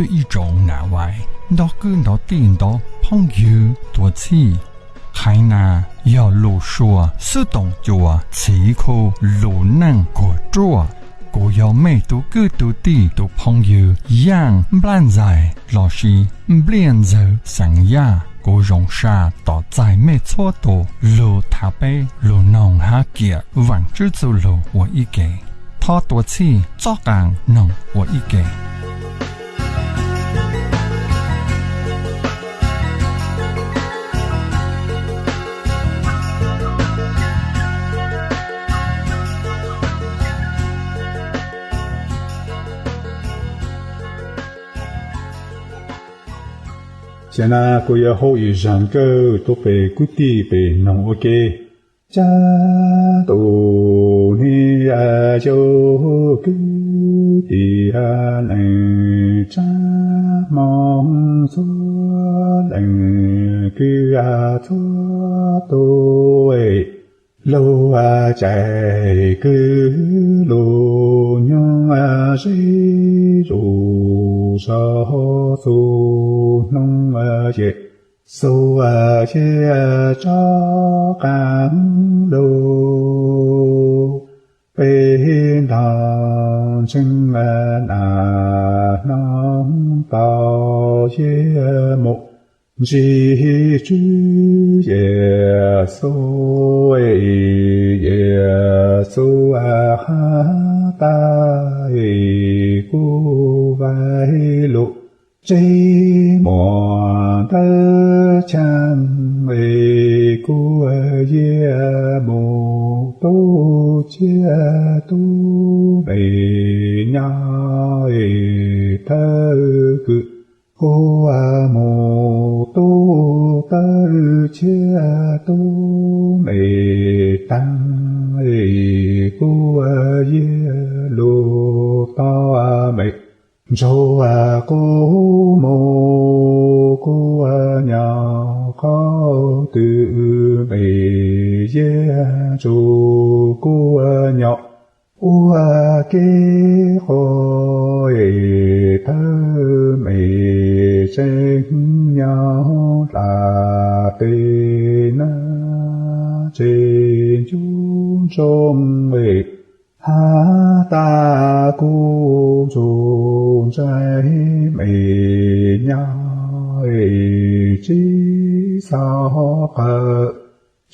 Ib tsoom nav vais, ntau kwv ntau tij ntau phooj ywg tuav txhij. Qhaiv nas yog lus suav xwb toom cua txhiv khu lus neej kuag ruaj. Kuv yog mej tus kwv tus tij tus phooj ywg Yaaj Nplaj Ntxais lossis Npliaj Ntxawg xeem Yaj. Kuv zoo sab tos txais mej txhua tus lug thav peb lug noog hab kiam Vaam Tswv txuj lug ua ib ke. Thov tuav txhij txhob qaas noog ua ib ke. Xyov na kuv yuav hu ib zaag kawg tuaj pem kwv tij pem noog ua ke. Tsav tus niam yau kwv tij leej tsav Moob txhua leej kwv txhua tus, lug caij kwv lug nyoog zeb zuj zog txug noog ces xub cia tsob qaab lug peb nrog ntseeg nas noog tau yag mus ntsib Tswv Yexus. Yexus has tas kuv vaij lug tseb muag ntawv chaang, kuv yag mus tu tsiaj tu me nyuam, thawj kws kuv mus tu tawv tsiaj tu me taag, kuv yag lug tau me ntsuag, kuv mus kuv nyob qhov twg me yag tsum kuv nyob ua ke qhov, thawj me tseeb nyob dlav teb na, tseem ncu ntsoov has tas kuv tsuas ntshai me nyuam, tsis txhob qawg,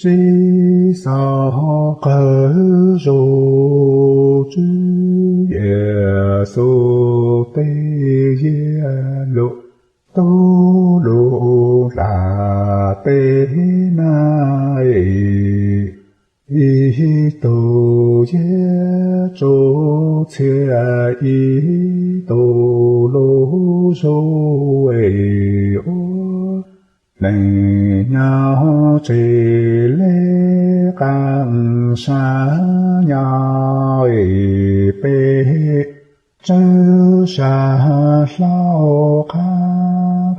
tsis txhob qawg zug Tswv Yexus tej yag lug tu lug dlav teb na. Ib tug yag tsum txhiaj ib tug lug zug, ua neeg nyob tsev le qaab sab nyob, peb tsawg sab hlau qhab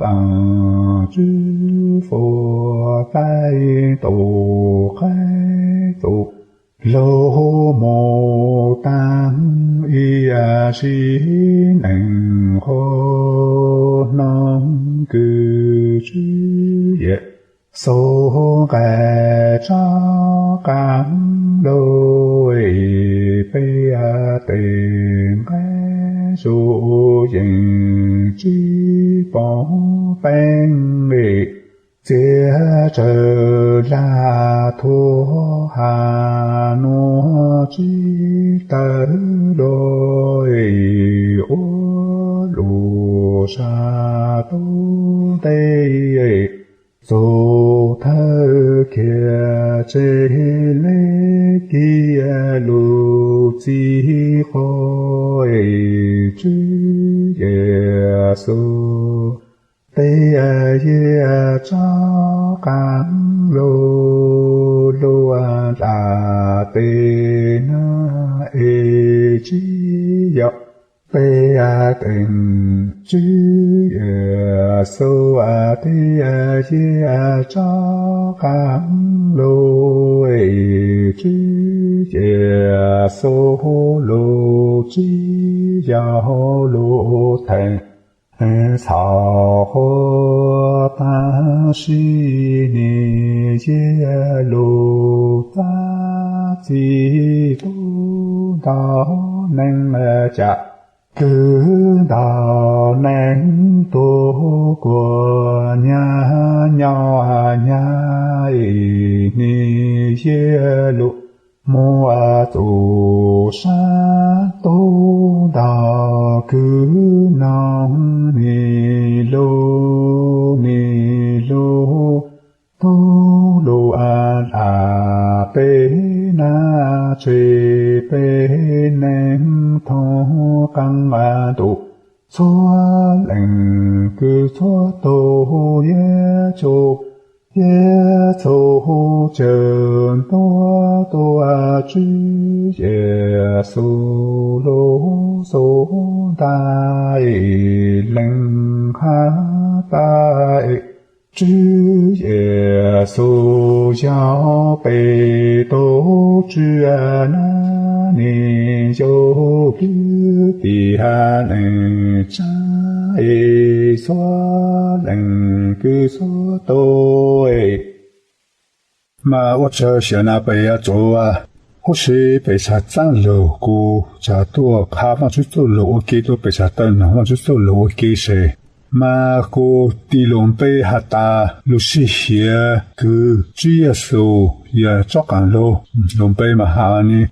Vaam Tswv fuam tais tus qaib tus lug mus taag ib sim neej qhov noog kws Tswv Yexus nqaij tsob qaab lug, peb tej nqaij zuj yees tsis poob peeb, txiav tsawv lag thuv has nuav tsis tawg lug, ua lug sab tub ntej txug thawj kiag tsev le kiag lug txij qhov Tswv Yexus tej yag tsob qaab lug lug dlav teb na. Es tsis yog peb teem Tswv Yexus tej yag tsob qaab lug, Tswv Yexus lug tsis yog lug theem Neeg txhaum huv tab sis nim yig lug, txav txim tub ntau neeg cam, kwv ntau neeg tuag kuas nyag nyob nyag nim yig lug, muaj txuj sa tub ntau kwv noog nim lug nim lug, tub lug dam peb nab tse, peb neeg thooj qee ntuj, txhua leej kws txhua tug yaj tsu, yaj txhua cawm ntuag tuaj Tswv Yexus lub xub ntiag, leej hab tas Tswv Yexus yog peb tug Tswv, nab nim yug kwv tij hab neej tsa, txhua leej kws txhua tug. Mas ua tsaug xyov na peb yuav tsum huv si peb txhaj txeeb lug kuv txhaj tuaj qha Vaajtswv txuj lug ua ke, tuaj peb txhaj tawm noog Vaajtswv txuj lug ua ke se. Mas kuv tis lug npe has tas lug sib hiav kws Tswv Yexus yog tsob qaab lug, lug npe mas has ni.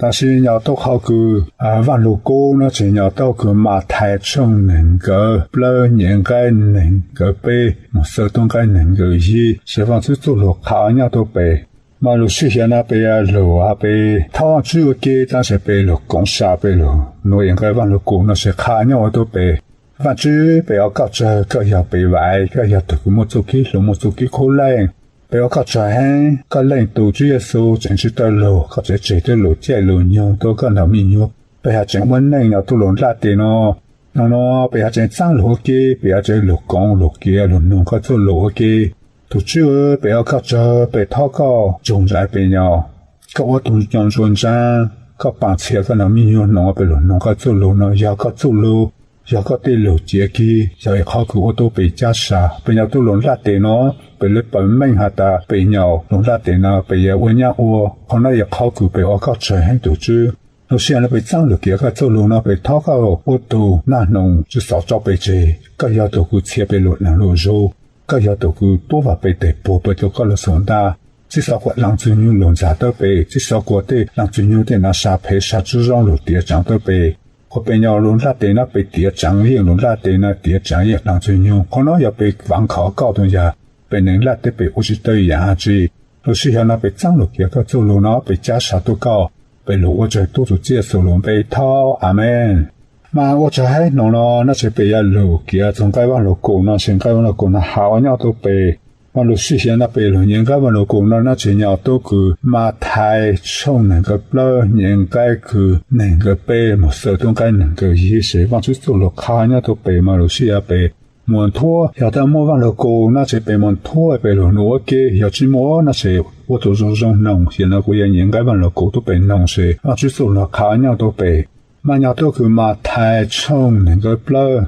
Tab sis nyob tau qhov kws Vaaj Lug Kub no tseem nyob tau kws Mathais tshooj neeg nkaum plawg nyem nqai neeg nkaum peb moog txug tug nqai neeg nkaum yig, se Vaajtswv txuj lug qha nyob tau pem. Mas lug sib hiav no peb lug has peb thaub Vaajtswv ua ke, tab sis peb lug koom sam peb lug nug ib nqai Vaaj Lug Kub no se qha nyob ua tau pem. Vaajtswv, peb ua koj tsaug, koj yog peb vaim, koj yog tug kws muaj txuj kev hlub, muaj txuj kev khuv leej. Peb ua koj tsaug heev, koj Leej Tub Tswv Yexus tseem tsi tau lug, koj tseem tseg tug lug caij lug nyoog tuaj koj nrug me nyuam, peb hab tseem ua neej nyob tuaj lug nplaj teb no. Nub no peb hab tseem txeeb lug ua ke, peb hab tseem lug koom lug kiav lug noog koj txuj lug ua ke. Tug Tswv, peb ua koj tsaug, peb thov koj tsoog ntsais peb nyob. Koj ua tug coj ntsuam ntsaa, koj paab txhia koj nrug me nyuam noog, peb lug noog koj txuj lug no yog koj txuj lug, yog koj tej lug ciav kig, yog ib qhov kws ua tau peb caj sa. Peb nyob tuaj lug nplaj teb no, peb le paub meej has tas peb nyob lug nplaj teb no peb yuav ua nyab ua, qhov no yog qhov kws peb ua koj tsaug heev tug Tswv. Lub sij hawm no peb txeeb lug kiav koj txuj lug no peb thov koj ua tug naj hnoos tsi xov tso peb tseg. Koj yog tug kws txhia peb lug dlaag lug zug, koj yog tug kws tuab vaam peb teg puag peb tuaj koj lug xub ntiag. Tsi xov kuas dlaag ntxwg nyoog lug ntxag tawb peb, tsi xov kuas tej dlaag ntxwg nyoog tej nam sam phem sam tsi zoo lug tiav tseev tawb peb. Kuas peb nyob lug nplaj teb no peb tiav tseev yeej, lug nplaj teb no tiav tseev yeej dlaag ntxwg nyoog. Qhov no yog peb vaam khov koj tug yag, peb neeg nplaj teb peb ua tsi tau yaam hab tsi. Lub sij hawm no peb txeeb lug kiav koj txuj lug no peb caj sa tuaj koj, peb lug ua tsaug tuab tug Tswv Yexus lub npe thov, Amees. Mas ua tsaug heev, nub no nab tseem peb yuav lug kiav txug nqai Vaaj Lug Kub no se nqai Vaaj Lug Kub no has ua nyob tau pem. Mas lub sij hawm no peb lug nyem nqai Vaaj Lug Kub no nab tseem nyob tau kws Mathais tshooj neeg nkaum plawg nyem nqai kws neeg nkaum peb moog txug tug nqai neeg nkaum yig se Vaajtswv txuj lug qha nyob tau pem. Mas lub sij hawm peb muaj nthuav, yog tas muaj Vaaj Lug Kub nab tseem peb muaj nthuav peb lug nug ua ke, yog tsi muaj nab tseem ua tug zoo zoo noog. Yog no kuv yuav nyem nqai Vaaj Lug Kub tuaj peb noog se Vaajtswv txuj lug qha nyob tau pem. Mas nyob tau kws Mathais tshooj neeg nkaum plawg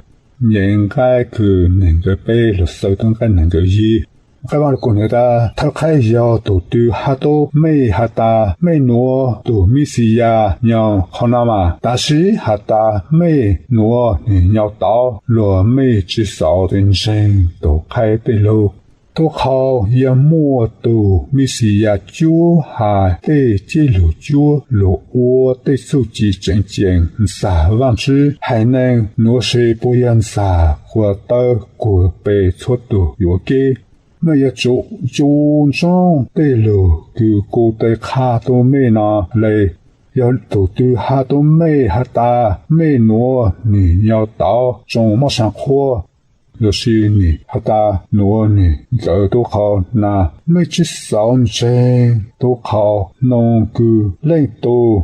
nyem nqai kws neeg nkaum peb lug txug tug nqai neeg nkaum yig. Nqai Vaaj Lug Kub nwg tas, thawj qheb yog tug twg has tau mej has tas mej nuav tug Mexiyas nyob qhov no mas, tab sis has tas mej nuav nwg nyob tod luag mej tsi xav ntseeg tug qheb tej lug. Tub qhov yuav muaj tug Mexiyas cuab has tej ceg lug cuab lug ua tej txuj ci tseem ceeb ntxag Vaajtswv haiv neeg nuav se puas yog ntxag kuas tawg kuas peb txhua tug yuam kev. Mej yuav tsum tsu ntsoov tej lug kws kuv tau qha tuaj mej no le. Yog tug twg has tuaj mej has tas mej nuav nwg nyob tod tsoom mob saa qhuab, lossis nwg has tas nuav nwg nkawd tub qhov na, mej tsi xav ntseeg tub qhov noog kws Leej Tub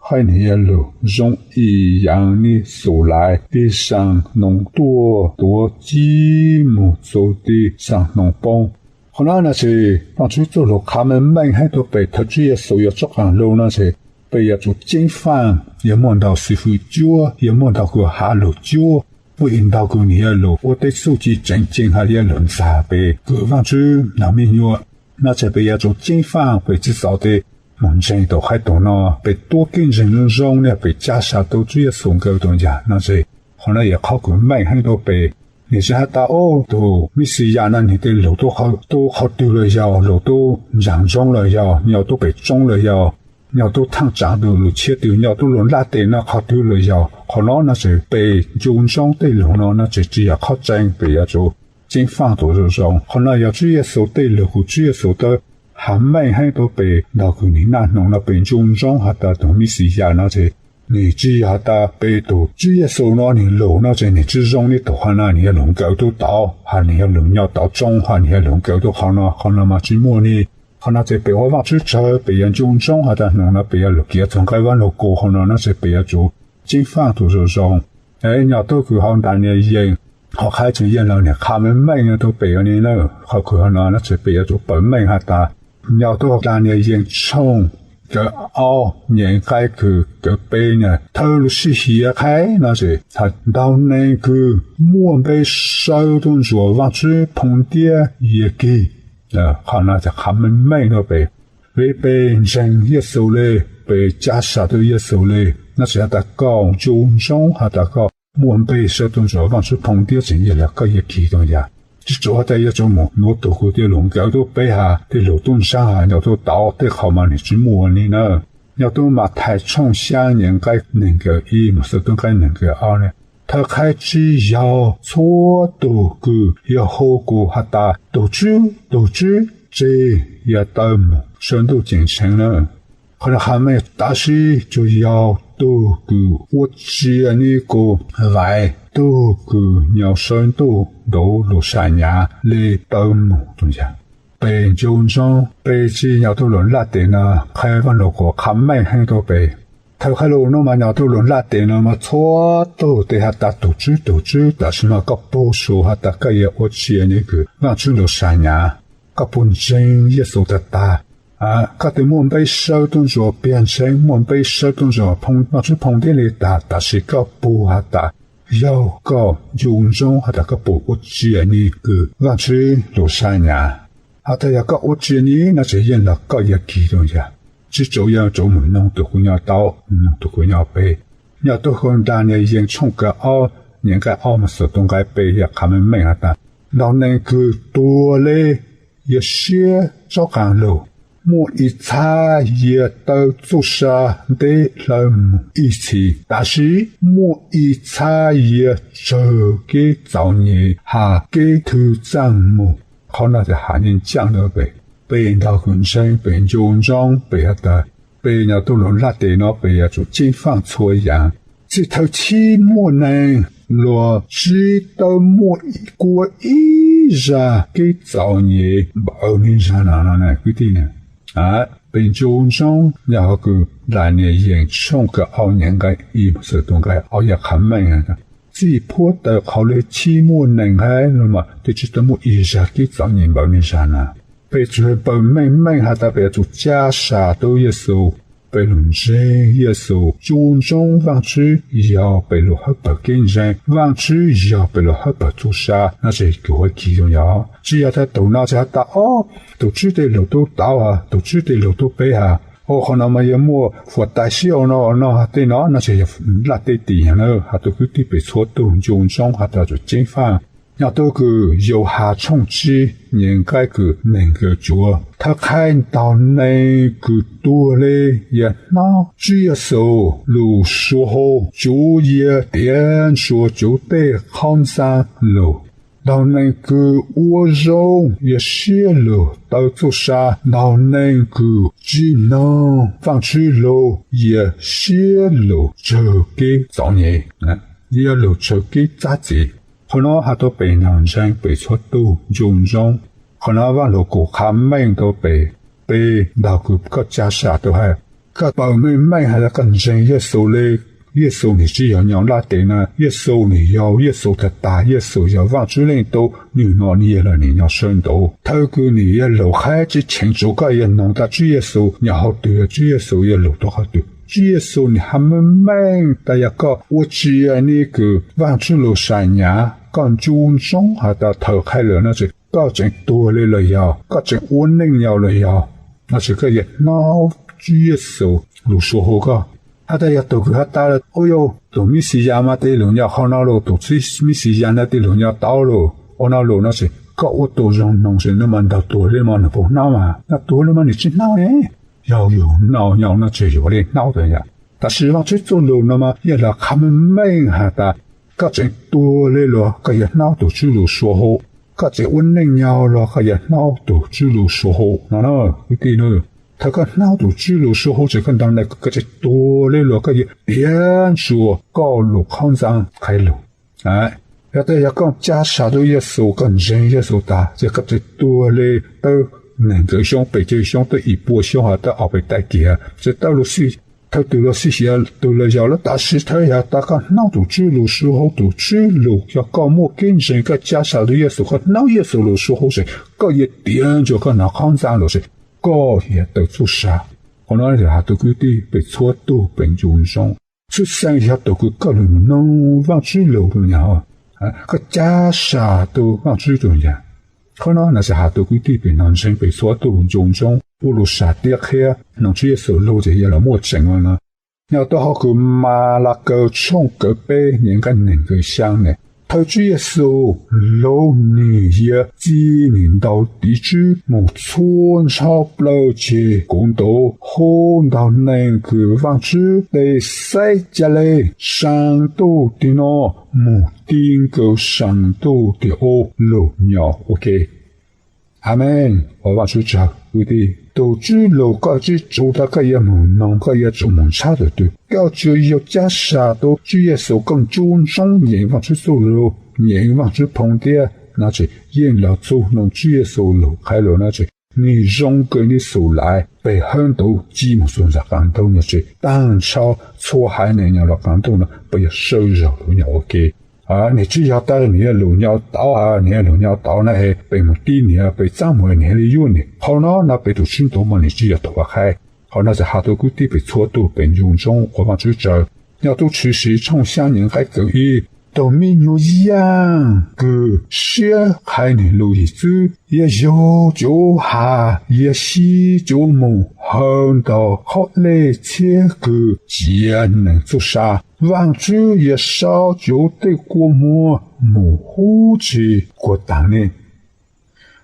haiv nwg yawg lug zoo ib yaam le xus lais tig saam noog tuaj tuav cib moog txug tig saam noog poob. Qhov no nab se Vaajtswv txuj lug qha meej meej heev tuaj pem. Thaum Tswv Yexus yuav tso qaab lug nab se peb yuav tsum ceeb faaj, yuav muaj ntau xib fwb cuab, yuav muaj ntau kws has lug cuab. pem ntau kws nwg yuav lug ua tej txuj ci tseem ceeb hab yuav lug ntxag peb kws Vaajtswv nrug me nyuam. No ces peb yuav tsum ceeb faaj peb tsi txaus tej moog ntseeg tau qhaib taug no, peb tuab kev ntseeg zoo zoo ne, peb ca sa tau Tswv Yexus nkawd tau ncaag no ces qhov no yog qhov kws meej heev rua peb. Nwg tsi has tas, o, tug Mexiyas no nwg tej lug tub qhov twg lug yog, lug tub ncaag ntsoov lug yog, nyob tub pem tsoob lug yog, nyob tub thaaj tsaam tug lug tshiab twg, nyob tub lug nplaj teb no qhov twg lug yog, qhov no no ces peb ncu ntsoov tej lug no no ces tsi yog qhov tseeb, peb yuav tsum ceeb faaj tau zoo zoo. Qhov no yog Tswv Yexus tej lug kws Tswv Yexus tau has meej heev rua peb ntawm kws nwg naj hnoos no peb ncu ntsoov has tas tug Mexiyas no ces nwg tsi yog has tas peb tug Tswv Yexus no nwg lug no ces nwg tsi zoo le tug qhov no, nwg yuav lug nkawd tub tod, hab nwg yuav lug nyob tau tsoob, hab nwg yuav lug nkawd tub qhov no, qhov no mas tsi muaj le. Qhov no ces peb ua Vaajtswv tsawg peb yuav ncu ntsoov has tas hnoos no peb yuav lug kiav txug nqai Vaaj Lug Kub, qhov no no ces peb yuav tsum ceeb faaj tau zoo zoo. Nyob tub kws hauv Daniyees, hauv qhab tseem yeej lug nwg qha meej meej rua peb le na. Qhov kws hauv no no ces peb yuav tsum paub meej has tas, nyob tub Daniyees tshooj kawm ob nyem nqai kws kawm peb na, thawj lub sij hawm qhab no ces has ntaug neeg kws muaj npe sawv tuaj ntsuas Vaajtswv Phoo Ntiab Yias Kis. Qhov no ces qha meej meej rua peb, peb, peb ntseeg Yexus le, peb ca sa tau Yexus le, no ces has tas koj ncu ntsoov has tas koj muaj npe sawv tuaj ntsuas Vaajtswv Phoo Ntiab tseem yog le koj Yias Kis tau yag. Tsi tsuas has tas yuav tsum moog nuav tug kws tej lug nkawd tub peb hab tej lug tub ntsaab hab nyob tub tod, tej qhov mas nwg tsi muaj le na. Nyob tub Mathais tshooj xyaa nyem nqai neeg nkaum ib moog txug tub nqai neeg nkaum ob le, thawj qhab tsib yaug txhua tug kws yuav hu kuv has tas tug Tswv, tug Tswv, tseg yuav tawm moog saum ntuj ceeb tsheej na. Qhov no qha meej, tab sis tsuas yog tug kws ua tsia le kuv vaim, tug kws nyob saum ntuj ntawd lug sam nyam le tawm moog tau yag. Peb ncu ntsoov, peb tsi nyob tub lug nplaj teb no, qhab Vaaj Lug Kub qha meej heev rua peb. Thawj qhab lug nuav mas nyob tub lug nplaj teb no mas txhua tug tes has tas tug Tswv, tug Tswv, tab sis mas koj puj su has tas koj yog ua tsia le kws Vaajtswv lug sam nyam, koj puj ntseeg Yexus tag tag, koj tes muaj npe sawv tuaj ntsuas piag ntshee, muaj npe sawv tuaj ntsuas Vaajtswv Phoo Ntiab le tag, tab sis koj puj has tas yog koj ncu ntsoov has tas koj puj ua tsia le kws Vaajtswv lug sam nyam, has tas yog koj ua tsia le no ces yeej lug koj Yias Kis tau yag. Tsi tsuas yog tsuas moog noog tug kws nyob tau, noog tug kws nyob pem. Nyob tub Daniyees tshooj kawm ob nyem nqai ob moog txug tug nqai peb yog qha meej meej has tas ntaug neeg kws tuag le yuav siab tsob qaab lug, muaj ib txhab yuav tawm txuj sa ntev dlhawv moog ib txhis, tab sis muaj ib txhab yuav tsawg kev txom nyem hab kev thwj txaaj moog. Qhov no has ncaaj ncaaj rua peb, peb ntawm kws ntseeg, peb ncu ntsoov, peb has tas peb nyob tub lug nplaj teb no peb yuav tsum ceeb faaj txhua yaam. Txij thawj chib muaj neeg, luag tsi tau muaj kua ib zag kev txom nyem npaum le zag no. Kwv tij, peb ncu ntsoov nyob hauv kws Daniyees tshooj kawm ob nyem nqai ib moog txug tug nqai ob yog qha meej has tas txij puab tawm qhov le chib muaj neeg hab no mas twb tsi tau muaj ib zag kev txom nyem npaum le zag no. Peb tsuas paub meej meej has tas peb yuav tsum ca sa tau Yexus, peb lug ntseeg Yexus, ncu ntsoov Vaajtswv yog peb lug hawb pawg kev ntseeg, Vaajtswv yog peb lug hawb pawg txuj sa no ces kws Yias Kis tau yag. Tsi yog tas tug no tsi has tas, o, tug Tswv tej lug tub tau hab tug Tswv tej lug tub peb hab, o, qhov no mas yuav muaj fuam tais sib ua no ua no hab tej no no ces yog nplaj teb tis yag na. Has tas kwv tij peb txhua tug ncu ntsoov has tas yuav tsum ceeb faaj. Nyob tub kws Yauhas tshooj tsib nyem nqai kws neeg kawm cuav, thawj qhab ntaug neeg kws tuag le yuav hnov Tswv Yexus lug suav hau, cuv yuav tiav ntsuas cuv tej qhov ntxaa lug. Ntaug neeg kws ua zoo yuav siab lug tawm txuj sa, ntaug neeg kws tsi noog Vaajtswv lug yuav siab lug tsawg kev txom nyem, yuav lug tsawg kev txav txim. Qhov no has tas peb nyob ntseeg peb txhua tug ncu ntsoov. Qhov no Vaaj Lug Kub qha meej rua peb, peb ntawm kws koj ca sa tau hab koj paub meej meej has tas koj ntseeg Yexus le. Yexus nwg tsi yog nyob nplaj teb no, Yexus nwg yog Yexus tag tag, Yexus yog Vaajtswv Leej Tub, nwg no nwg yog lug nwg nyob sawv ntxov. Thawj kws nwg yuav lug qhab tsi cheem tsum koj yuav noog tas Tswv Yexus nyob hauv twg, Tswv Yexus yuav lug rua qhov twg. Tswv Yexus nim ha meej meej tas yog koj ua tsis yog nej kws Vaajtswv lug sam nyam, koj ncu ntsoov has tas thaws qhai lawm no tseem koj tseem tuag le los yog koj tseem ua neej nyaum los yog, no tseem koj yuav hnub Tswv Yexus lug suav hau koj. Has tas yog tug kws has tas ua yog tug Mexiyas mas tej lug nyob qhov no los, tug Mexiyas no tej lug nyob tau los ua no los no tseem koj ua tug zoo noog tseem nws mas ntaug tuag le mas nws puas hnub mas, nws tuag le mas nws tsis hnub ne. Yog yug noj nyob no tseem yuav le hnub tas yog. Tab sis Vaajtswv txuj lug no mas yeej lug qha meej meej has tas koj tseem tuag le los koj yuav hnub tug Tswv lug suav hau, koj tseem ua neej nyaum los koj yuav hnub tug Tswv lug suav hau no. Kwv tij, thaws koj hnub tug Tswv lug suav hau tseem koj ntaug neeg, koj tseem tuag le los koj yuav tiav ntsuas koj lug qhov ntxaa qhai lug. Yog tas yog koj ca sam rua Yexus, koj ntseeg Yexus tas ces koj tseem tuag le tawb neeg nkaum xyoo, peb caug xyoo, tawb ib puas xyoo hab tawb ob peb tag kis, tseem tawb lug xib, thawj tug lug xib xia tug los yog lawm, tab sis thaws yog tas koj hnub tug Tswv lug suav hau, tug Tswv lug yog koj muaj kev ntseeg, koj ca sam rua Yexus, koj hnub Yexus lug suav hau tseem koj yuav tiav ntsuas koj nov qhov ntxaa los tseem koj yuav tawm txuj sa. Qhov no has tug kwv tij peb txhua tug peb ncu ntsoov, tshwj xeeb yog tug kws koj lug noog Vaajtswv lug nyam, koj ca sam tug Vaajtswv tug nyam. Qhov no na has tug kwv tij peb noog ntseeg peb txhua tug ncu ntsoov ua lug sam tiav qhia noog Tswv Yexus lug ces yog lug muaj tseeb no. Nyob rua hauv kws Malakaus tshooj kawm peb nyem nqai neeg nkaum xyaa ne, thaws Tswv Yexus lug nwg yuav txib nwg ntau tiv tswv moog txhua ntshaw plaws ceg kuv ntaus hub ntaug neeg kws Vaajtswv tej xaiv ca le saa ntuj tig no moog ti nkaus saa ntuj tig ua lug nyaum ua ke. Amees. Ua Vaajtswv tsaug kwv tij, tug Tswv lug koj tsi tsum tas koj yuav moog noog, koj yuav tsum moog ntshab tug twg, koj tsuas yog ca sam tug Tswv Yexus, koj ncu ntsoov nyeem Vaajtswv txuj lug, nyeem Vaajtswv phoo tiab no ces yeej lug txug noog Tswv Yexus lug qhai lug no ces nwg zoo kawg nwg xub lais peb hawb ntuj ci moog txug nraag qaab ntuj no ces taag nrho txhua haiv neeg nyob lub qaab ntuj no peb yuav sawv zaug lug nyob ua ke. Nwg tsi yog tas nwg yuav lug nyob tau, nwg yuav lug nyob tau na es peb moog tib nwg, peb txav moog nwg le yuav nwg. Qhov no no peb tug Tswv ntuj mas nwg tsi yog tug ua qhai. Qhov no tas has tug kwv tij peb txhua tug peb ncu ntsoov ua Vaajtswv tsaug. Nyob rua Tshwm Sim tshooj xyaa nyem nqai kaum ib, tug miv nyuas yaaj kws siab qhai nwg lug yim txwb, yog yug cuv has, yog sib cuv moog hawv ntawm qhov dlej txhiab kws cia neeg txuj sa, Vaajtswv yog sau cuv tej kua muag moog huv tsi kuas taag ne.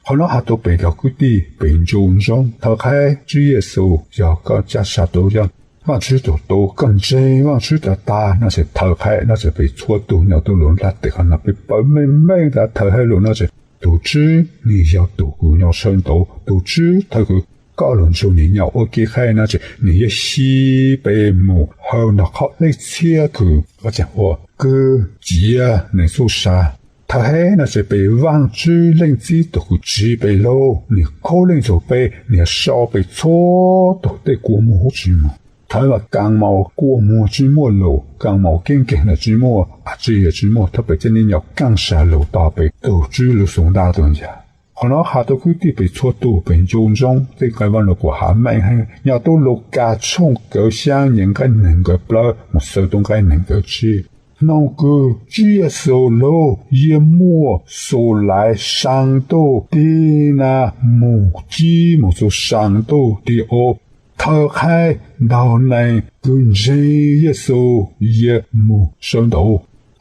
Qhov no has tug peb tug kwv tij peb ncu ntsoov thawj qhaib Tswv Yexus yog koj ca sam tug yog Vaajtswv tug tub, koj ntseeg Vaajtswv tag tag no ces thawj qhaib no ces peb txhua tug nyob rua lub nplaj teb qhov no peb paub meej meej tas thawj qhaib lug no ces tug Tswv nwg yog tug kws nyob sawv ntxov, tug Tswv thawj kws koj lug ntsug nwg nyob ua ke qhaib no ces nwg yuav sib peb moog hawv ntawm qhov dlej txhiab kws ua caag ua kws cia neeg txuj sa. Thawj qhaib no ces peb Vaajtswv Leej Txiv tug kws tsiv peb lug, nwg khaub leej ntsug peb, nwg sau peb txhua tug tej kua muag huv tsi moog. Thawj mas kaaj maum kua muag tsi muaj lug, kaaj maum keeb nkeeg los tsi muaj, dlaab tsi yog tsi muaj, thawj peb ca le nyob kaaj sam lug tog peb tug Tswv lug xug ntaab tug ncaj. Qhov no has tug kwv tij peb txhua tug peb ncu ntsoov tej nqai Vaaj Lug Kub has meej heev nyob rua Lukas tshooj kaum xyaa nyem nqai neeg nkaum plaub moog txug rua nqai neeg nkaum tsib. Nub kws Tswv Yexus lug yuav muaj xub lais saa ntuj tig na moog ci moog txug saa ntuj tig ua, thawj qhaib ntaug neeg kws ntseeg Yexus yuav moog sawv ntxov.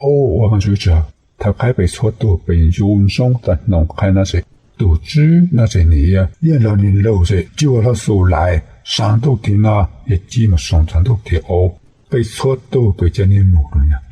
Ua Vaajtswv tsaug, thawj qhaib peb txhua tug peb ncu ntsoov tas nub qhaib no ces tug Tswv no ces nwg yuav yeej lug nwg lug ces cuag lug xub lais saa ntuj tig no yuav ci moog soo saa ntuj tig ua, peb txhua tug peb ca le moog lug nyob.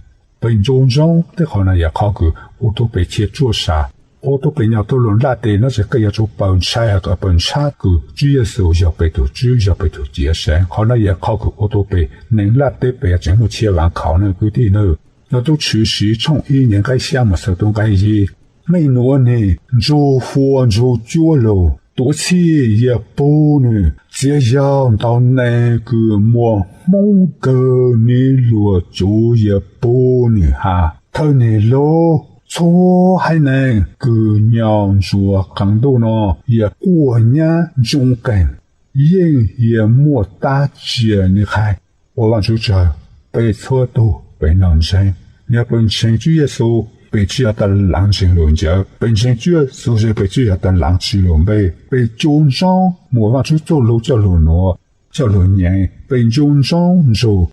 Peb ncu ntsoov tej qhov no yog qhov kws ua rua peb chaw tsuaj sa, ua rua peb nyob rua lub nplaj teb no ces koj yuav tsum paw ntshai, paw ntshab kws Tswv Yexus yog peb tug Tswv, yog peb tug Cawm Seej. Qhov no yog qhov kws ua rua peb neeg nplaj teb peb yuav tseem muaj txhiaj vaam khauv ne kwv tij nawb. Nyob rua Tshwm Sim tshooj ib nyem nqai xyaa moog txug rua nqai yim, mej nuav nwg ntsug huas ntsug cuab lug, tuav txhij yuav pug nwg, txhiaj yog ntaug neeg kws muaj hmoob kawg, nwg luag cuv yuav pug nwg hab thawj nwg lug. Txhua haiv neeg kws nyob ntsuag qaab ntuj no yuav quaj nyab ntsoov qeeg, yeej yuav muaj tab tsi nwg qhaib. ua Vajtswv tsaug, peb txhua tus peb noj ntseeg. Yog peb ntseeg Tswv Yexus, peb tsis yog tas laav ntseeg lus ncaws. Peb ntseeg Tswv Yexus ces peb tsis yog tas laav tsis lus npe. Peb nco ntsoov mus Vajtswv txuj lug coj lug nuav, coj lug nyeem. Peb nco ntsoov nrug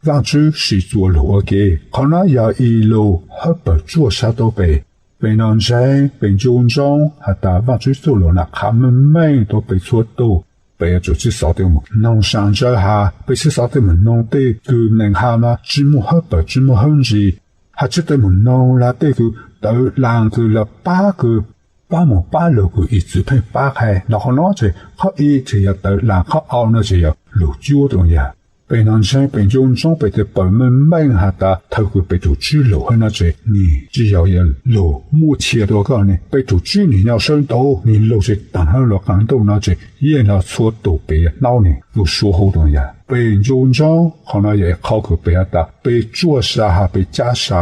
Vajtswv siv txuas lug ua ke. Qhov no yog ib lub hawb pawg tsuaj sa tuaj peb. Peb noj ntseeg, peb nco ntsoov has tas Vajtswv txuj lug na qha meej meej tuaj peb txhua tus. Peb yuav tsum tsi xav tej mus noog sam ntsaws has, peb tsi xav tej mus noog tej kws neeg has mas tsi muaj hawb pawg tsi muaj hawb ntsis, has tsi tej mus noog lug tej kws tawv dlaag kws lug pab kws, pab mus pab lug kws ib txwm pheej pab qha. Los qhov no ces qhov ib ces yog tawv dlaag, qhov ob no ces yog lug cuab rau yag. Peb noj ntseeg, peb nco ntsoov peb tej pawg meej meej has tas thaum kws peb tug Tswv lug hab no ces nwg tsi yog lug muaj txhia rua koj ne. Peb tug Tswv nwg nyob sab ntuj, nwg lug tsi taag hab lug qaab ntuj no ces yeej yog txhua tus peb yuav hnov nwg lug suav hub rau yag. Peb nco ntsoov qhov no yog ib qho kws peb has tas peb tsuaj sa has peb cab sa.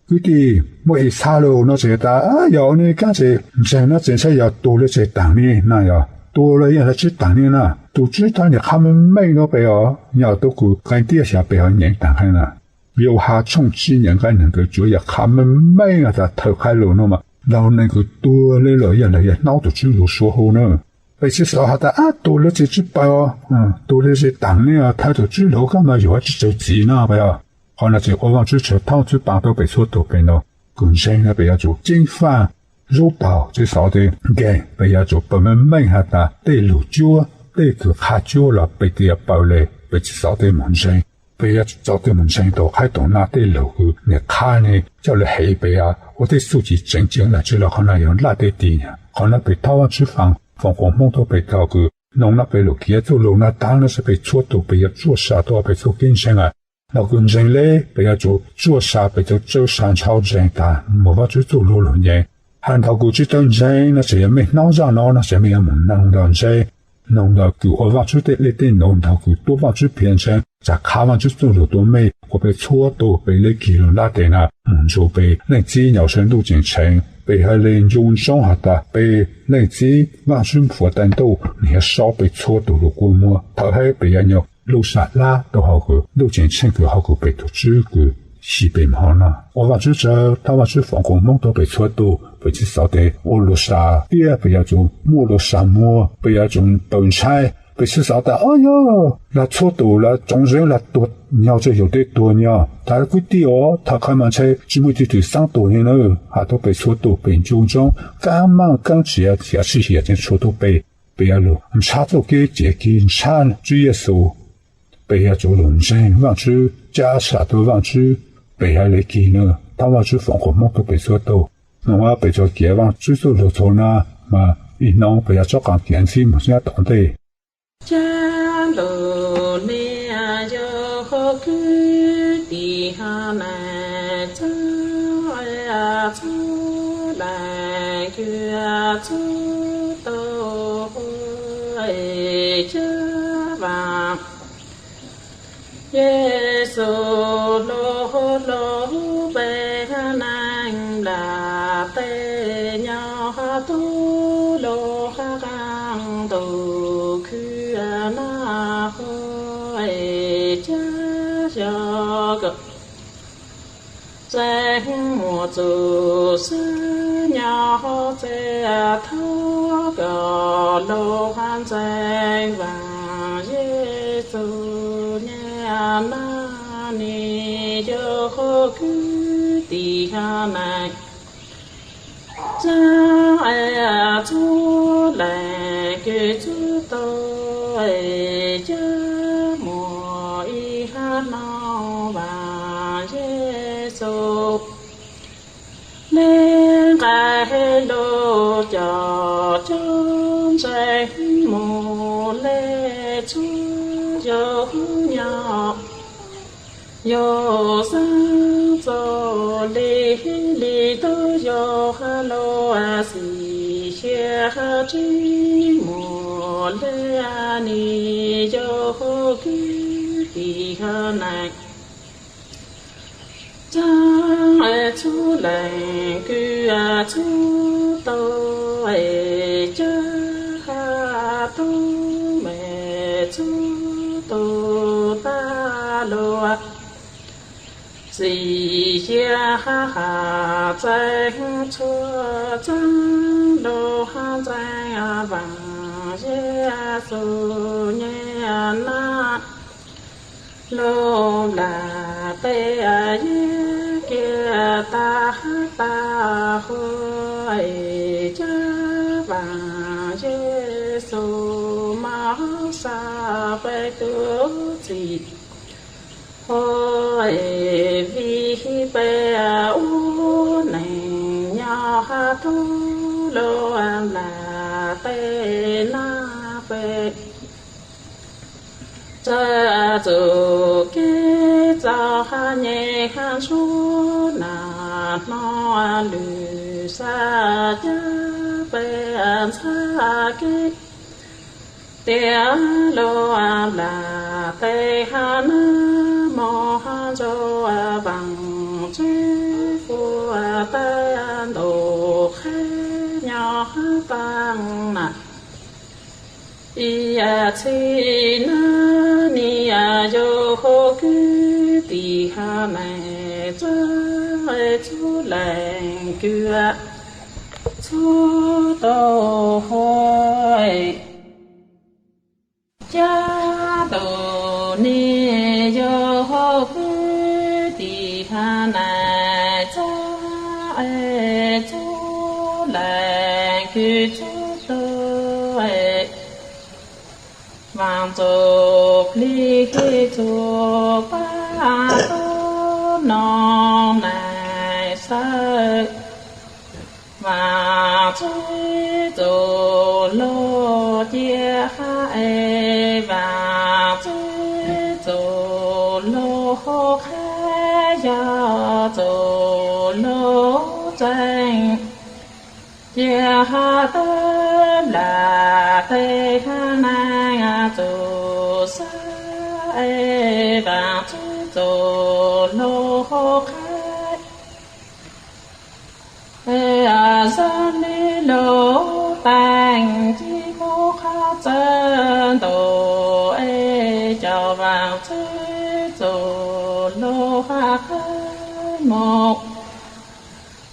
Kwv tij, muaj ib txha lug no ces tas yog ua nwg kaab ces ntseeg no ces ntshai yog tuag le ces taag ne na, yog tuag le yeej yog tsi taag ne na. Tug Tswv thaum nwg qha meej meej nuav peb os, yog tug kws qee tiab xya peb ho nyeem taag heev na. Yauhas tshooj tsib nyeem nqai neeg kws cuav yog qha meej meej has tas thaum qha lug nuav mas laug neeg kws tuag le lawm yog laug yog hnov tug Tswv lug suav hub na. Peb tsi xav has tas ab tuag le ces tsi paub, tuag le ces taag ne, thaum tug Tswv lug koj mas yug tsi tsawg txiv no peb os. Qhov no ces ua Vajtswv tsaug, thov Vajtswv paab tau peb txhua tus peb nov kws ntseeg no peb yuav tsum ceev faj lub taug tsi xav tej nkeeg, peb yuav tsum pawg meej meej has tas tej lug cuab, tej kws qha cuab los peb tsi yog pawg le, peb tsi xav tej mus ntseeg. Peb yuav tsi xav tej mus ntseeg tau qhaib tau na tej lug kws nwg qha ne coj lug hem peb ua tej txuj ci tseem ceeb lawm tsi los qhov no yog laj tej ti. Qhov no peb thov Vajtswv foom, foom koob hmoov tuaj peb tau kws noog no peb lug kheev txuj lug no taag no ces peb txhua tus peb yuav tsuaj sa tuaj peb txuj kev ntseeg lawm. Ntawm kws ntseeg le peb yuav tsum tsuaj sa, peb yuav tsawg sa ntshau ntseeg taag mus Vajtswv txuj lug lug nyeem. Has ntawm kws tsi tau ntseeg no ces yog mej hnov zaj no no ces mej yuav mus noog ntawm ntseeg, noog ntawm kws ua Vajtswv tej dlej tej num, ntawm kws tuab Vajtswv phiab ntseeg, tsam qha Vajtswv txuj lug tuaj mej. Ua peb txhua tus peb le kis lug laj tes na mus nrug peb Leej Txiv nyob sab ntuj ceeb tsheej. Peb hab le nco ntsoov has tas peb Leej Txiv Vajtswv fuam taag ntuj nwg yuav saub peb txhua tus lug kua muag. Thaum hab peb yuav nyob lub sab lab tau hauv kws ntuj ceeb tsheej kws hauv kws peb tug Tswv kws xib peb moog no. Ua Vajtswv tsaug, thov Vajtswv foom koob hmoov tuaj peb txhua tus, peb tsi xav tes ua lub sab tiab, peb yuav tsum muaj lub sab muag, peb yuav tsum tawv ntshai. Peb tsi xav tas o yog lawv txhua tus lawv tsoom zeeb lawv tuag nyob tsua yug tej tuag nyob. Thaum kwv tij os, thaum kawg mas ntshai tsi muaj ib tug xaab tuag le na. Has tuaj peb txhua tus peb nco ntsoov kaab maaj kaab nrhiav, hiav txwv hiav txwv txhua tus peb, peb yuav lug ntshab txuj kev, cia kis ntshab Tswv Yexus. Peb yuav tsum lug ntseeg Vajtswv, ca sam tuaj Vajtswv, peb hab le kis na. Thov Vajtswv foom koob hmoov tuaj peb txhua tus. Noog peb txuj kev Vajtswv txuj lug txhua na, mas ib hnub peb yuav tsob qaab kev ntxiv moog sab tom ntej. Caj lug niam yau kwv tij hab neej tsa, txhua leej kws txhua tau hu caj vaam. Yexus lug lug peb neeg nplaj teb, nyob tub lug qaab ntuj khwv noj hu caj yog kawg. Tseeb muaj txuj sa nyob txij thoob kawg lug ntseeg Vaam Yexus nyiam na, niam yau kwv tij hab neej tsa, txhua leej kws txhua tau caj muaj ib hab noog Vaam Yexus. Le nqaij lug coj cov ntseeg mus le txhua yug nyob, yug xaav txuj li li tub yug hab lug xib xyaw hab tseeb mus le niam yau kwv tij hab neej tsa, txhua leej kws txhua tau caj hab tub me txhua tug tag Txim cia ha ha txeeg txhua txeeg lug ntxeev Vaam Yexus nyiaj nab lug nplaag teb yeeb kiag tag tag huv es cov Vaam Yexus moog xa peb tug txim huv es vim peb ua neeg nyob hab tub lug nplaag teb nab peb txawj txuj kev txaus hab nyem hab ntsuab nag hmo lwm sab cab peb ntxhab kev tiav lug nplaag teb hab nab moog hab ntsuab Vaam Tswv Fuab Tag Ntuj Qhe nyob hab taag nab. Ib txhij nab nim yug huv kwv tij hab neeg txhua txhua leej kws txhua tug huv es cab tug nim yug huv kwv tij hab neeg txhua txhua leej kws txhua tug Vaam Txuj Plig txuj pab tub noog neeg sawv Vaam Tswv txuj lug cia hab es Vaam Tswv txuj lug huv qha yog txuj lug txeeg cia hab tub nplaag teb hab neeg txuj xwb es Vaam Tswv txuj lug huv qha es zoo li lug teeg ci kuv qhov txawj ntuj es cov Vaam Tswv txuj lug huv qha moog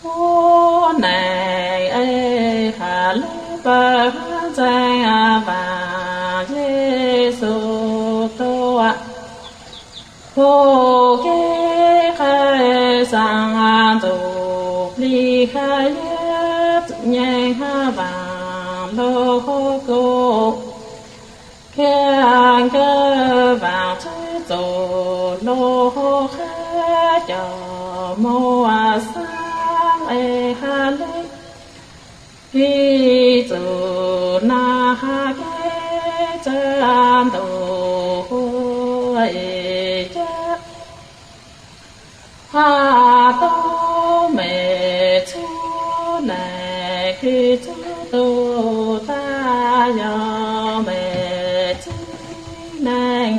ua neeg es has lub pawg ntxeeg Vaam Yexus tuaj huv kev qha xaam Txuj Plig hab yog nyeem hab Vaam lug huv kuv kiag nkawd Vaam Tswv txuj lug huv qha coj moog xaam es has lub pig txuj nag hab kev txawj ntuj huv es cab hab tub mej txhua leej kws txhua tug tag yog mej txiv neej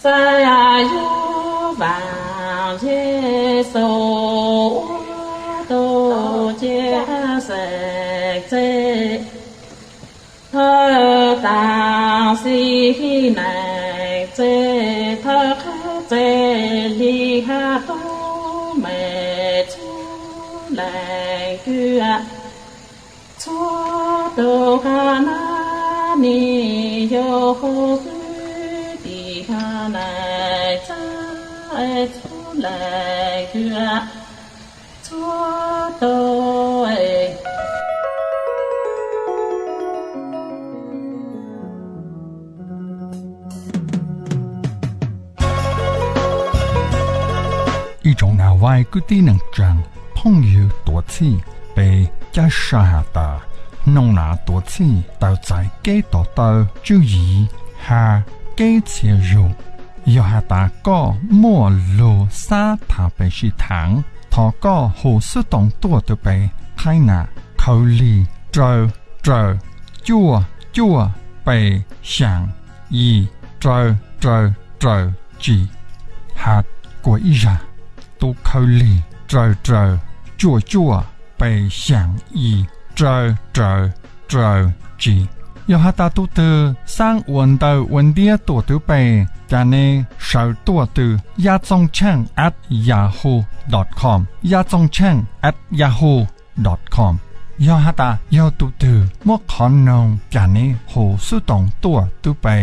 txais yug Vaam Yexus ua tug cia xeem txhij thawj taag xij neeg txhij thawj qheb txhij li hab tub mej txhua leej kws txhua tug hab nab nim yug huv kwv tij hab neeg txhua txhua leej kws txhua tug Ib tsoom nav vais kwv tij neej tsaa, phooj ywg tuav txhij, peb ca sab has tas, noog nav tuav txhij tawm txais kev to taw tswv yim hab kev txhia zug. Yog has tas koj muaj lug xab thaam peb sib thaam, thov koj hu xub toom tuaj rua peb qhab nas: khaws lig rau rau cuaj cuaj peb xyaa yim rau rau rau tsib. Has kuas ib zag: tus khaws lig rau rau cuaj cuaj peb xyaa yim rau rau rau tsib. Yog has tas tus twg xaav ua ntawv ua ntiab tuaj rua peb, Ca ne sawv tuaj tw yatxoojtsheej at yahoo dot com, yatxoojtsheej at yahoo dot com. Yog has tas yog tus twg muaj qhov noog ca ne hu xub toom tuaj tw pe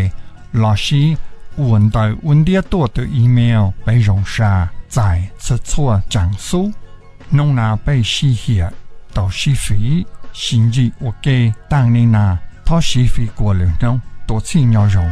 los sis ua ntawv ua ntiab tuaj tw email pe zoo sa txais txhua txhua tsaam xub. Nub na peb sib hiam tau sib fim, sib ntsib ua ke taag ne na, thov sib fim kuas lwm nub, tuaj txhij nyob zoo.